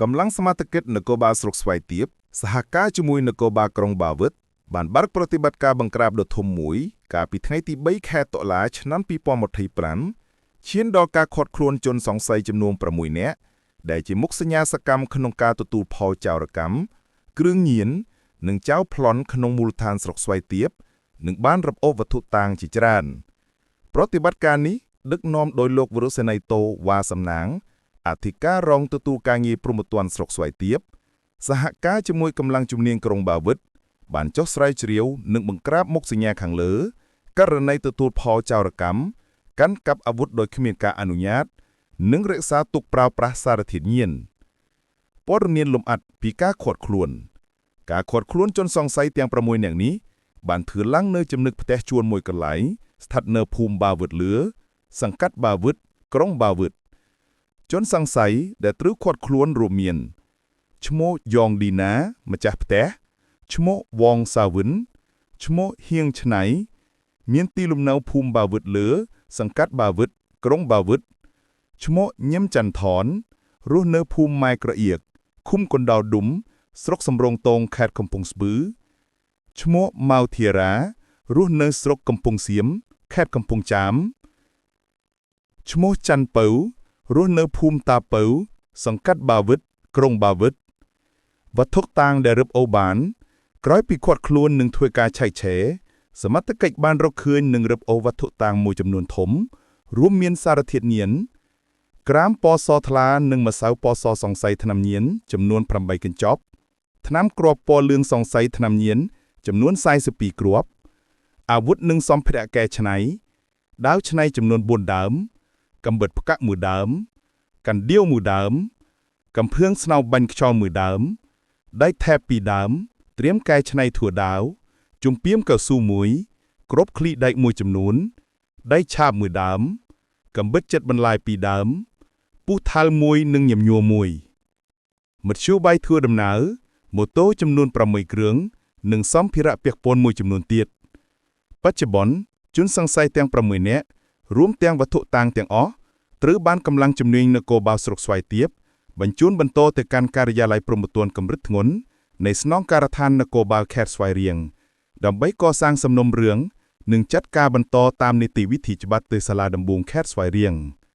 កម្លាំងសមត្ថកិច្ចនគរបាលស្រុកស្វាយទាបសហការជាមួយនគរបាលក្រុងបាវិតបានបើកប្រតិបត្តិការបង្ក្រាបដ៏ធំមួយកាលពីថ្ងៃទី3ខែតុលាឆ្នាំ2025ឈានដល់ការឃាត់ខ្លួនជនសង្ស័យចំនួន6នាក់ដែលជាមុខសញ្ញាសកម្មក្នុងការទទួលផលចោរកម្មគ្រឿងញៀននិងចៅប្លន់ក្នុងមូលដ្ឋានស្រុកស្វាយទាបនិងបានរឹបអូសវត្ថុតាងជាច្រើន ប្រតិបត្តិការនេះដឹកនាំដោយលោកវរុសេនីយ៍តូវ៉ាសំណាង អធិការរងទទួលការងារព្រហ្មទណ្ឌស្រុកស្វាយទាបសហការជាមួយកម្លាំងជំនាញក្រុងបាវិតបានចុះស្រាវជ្រាវនិងបង្ក្រាបមុខសញ្ញាខាងលើករណីទទួលផលចោរកម្មកាន់កាប់អាវុធដោយគ្មានការអនុញ្ញាត និងរក្សាទុកប្រើប្រាស់សារធាតុញៀនព័ត៌មានលម្អិតពីការឃាត់ខ្លួន ការឃាត់ខ្លួនជនសង្ស័យទាំង6នាក់នេះបានធ្វើឡើងនៅចំណឹកផ្ទះជួលមួយកន្លែងស្ថិតនៅភូមិបាវិតលឿសង្កាត់បាវិតក្រុងបាវិត ជនសង្ស័យដែលត្រូវឃាត់ខ្លួនរួមមានឈ្មោះយ៉ងឌីណាម្ចាស់ផ្ទះឈ្មោះវងសាវិនឈ្មោះហៀងឆ្នៃមានទីលំនៅភូមិបាវិតលើ សង្កាត់បាវិតក្រុងបាវិតឈ្មោះញឹមចន្ទថនរស់នៅភូមិម៉ែក្រអៀកឃុំកណ្ដោលឌុំស្រុកសំរោងតងខេត្តកំពង់ស្ពឺឈ្មោះម៉ៅធីរ៉ារស់នៅស្រុកកំពង់សៀមខេត្តកំពង់ចាមឈ្មោះច័ន្ទពៅ រស់នៅភូមិតាពៅ សង្កាត់បាវិតក្រុងបាវិតវត្ថុតាងដែលរឹបអូសបាន ក្រោយពីឃាត់ខ្លួននិងធ្វើការឆែកឆេរសមត្ថកិច្ចបានរកឃើញនិងរឹបអូសវត្ថុតាងមួយចំនួនធំ រួមមានសារធាតុញៀនក្រាមពណ៌សថ្លានិងម្សៅពណ៌សសង្ស័យថ្នាំញៀនចំនួន8កញ្ចប់ថ្នាំគ្រាប់ពណ៌លឿងសង្ស័យថ្នាំញៀនចំនួន42គ្រាប់អាវុធនិងសម្ភារៈកែច្នៃដាវច្នៃចំនួន4ដើម កំបិតផ្កាក់មួយដើម កណ្ដៀវមួយដើម កំភឿងស្នោបាញ់ខ្យល់មួយដើមដែកថែបពីរដើម ត្រៀមកែច្នៃធ្វើដាវជំពាមកៅស៊ូមួយគ្រាប់ឃ្លីដែកមួយចំនួនដែកឆាបមួយដើម កំបិតចិត្តបន្លាយពីរដើមពុះថៅមួយនិងញញួរមួយមធ្យោបាយធ្វើដំណើរម៉ូតូចំនួន6គ្រឿងនិងសម្ភារៈពាក់ព័ន្ធមួយចំនួនទៀតបច្ចុប្បន្នជនសង្ស័យទាំង6នាក់រួមទាំងវត្ថុតាងទាំងអស់ត្រូវបានកម្លាំងជំនាញនគរបាលស្រុកស្វាយទាបបញ្ជូនបន្តទៅកាន់ការិយាល័យព្រហ្មទណ្ឌកម្រិតធ្ងន់នៃស្នងការដ្ឋាននគរបាលខេត្តស្វាយរៀងដើម្បីកសាងសំណុំរឿងនិងចាត់ការបន្តតាមនីតិវិធីច្បាប់ទៅសាលាដំបូងខេត្តស្វាយរៀង។